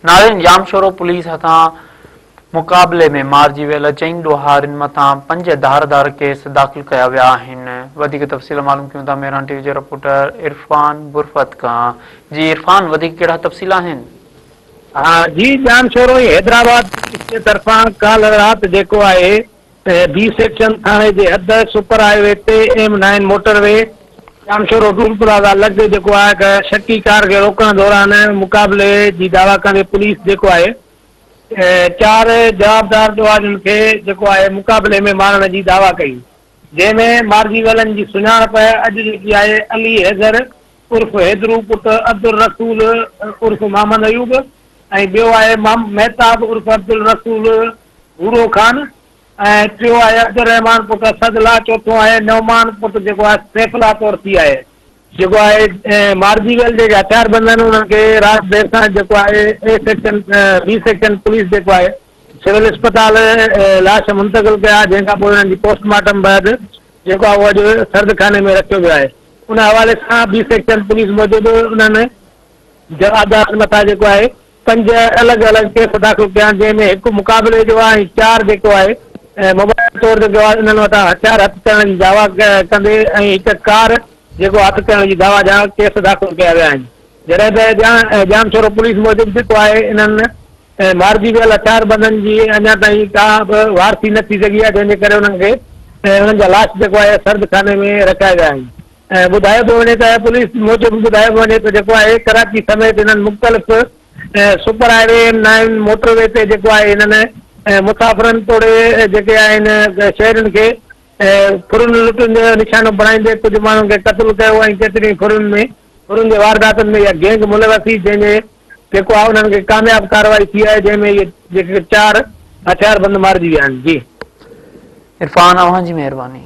نارين ڄامشورو پوليس هٿان مقابلي ۾ مارجي ويل چئن ڏوهارين مٿان پنج ڌار ڌار ڪيس داخل ڪيا ويا آهن. وڌيڪ تفصيل معلوم ڪيون ٿا مهراڻ ٽي وي جي رپورٽر عرفان برفت کان. جي عرفان وڌيڪ ڪهڙا تفصيل آهن؟ ها جي ڄامشورو ۽ حيدرآباد پوليس جي طرفان ڪالهه رات جيڪو آهي بي سيڪشن ٿاڻي جي حد سپر هاء وي تي M nine motorway Jamshoro toll plaza لڳ جيڪو آهي هڪ شڪي ڪار کي روڪڻ دوران مقابلي جي دعويٰ ڪندي پوليس جيڪو آهي چار جوابدار ڏوهارين کي جيڪو آهي مقابلي ۾ مارڻ جي دعويٰ ڪئي جنهن ۾ مارجي ويلن جي سڃاڻپ اڄ جيڪي آهي علي حيدر عرف حيدرو پٽ عبدالرسول عرف محمد ايوب ۽ ٻيو آهي مهتاب عرف عبدالرسول ڀورو خان ۽ ٽيون آهي عبدالرحمان پٽ اسد الله، چوٿون آهي نعمان پٽ جيڪو آهي سيف الله طور ٿي آهي. جيڪو آهي مارجي ويل جيڪي هٿياربند آهن انهن کي رات دير سان جيڪو آهي A section B section police جيڪو آهي سول اسپتال لاش منتقل ڪيا جنهن کان پوء انهن جي پوسٽ مارٽم بعد جيڪو آهي اهو اڄ سرد خاني ۾ رکيو ويو آهي ان حوالي سان بي سيڪشن پوليس موجب انهن جوابدارن مٿان جيڪو آهي پنج الڳ الڳ ڪيس داخل ڪيا جنهن ۾ هڪ مقابلي جو آهي ۽ چار جيڪو آهي مبينا طور جيڪو آهي انهن وٽان هٿيار هٿ ڪرڻ جي دعويٰ ڪندي ۽ هڪ ڪار جيڪو هٿ ڪرڻ جي دعويٰ جا ڪيس داخل ڪيا ويا آهن جڏهن ته ڄامشورو پوليس موجب جيڪو آهي انهن مارجي ويل هٿياربندن جي اڃا تائين ڪا به وارثي نه ٿي سگهي آهي جنهن جي ڪري انهن کي انهن جا لاش جيڪو آهي سرد خاني ۾ رکيا ويا آهن. ٻڌايو پيو وڃي ته پوليس موجب ٻڌايو پيو وڃي ته جيڪو آهي ڪراچي سميت انهن مختلف super highway M nine motorway تي جيڪو آهي انهن مسافرن توڙي جيڪي آهن شهرين کي ڦرن لٽن جو نشانو بڻائيندي ڪجهه ماڻهن کي قتل ڪيو ۽ ڪيترين ئي ڦرن ۾ ڦرن جي وارداتن ۾ اها گينگ ملوث هئي جنهن جي جيڪو آهي انهن کي ڪامياب ڪارروائي ٿي آهي جنهن ۾ اهي جيڪي چار هٿياربند مارجي ويا آهن جي. عرفان اوهان جي مهرباني.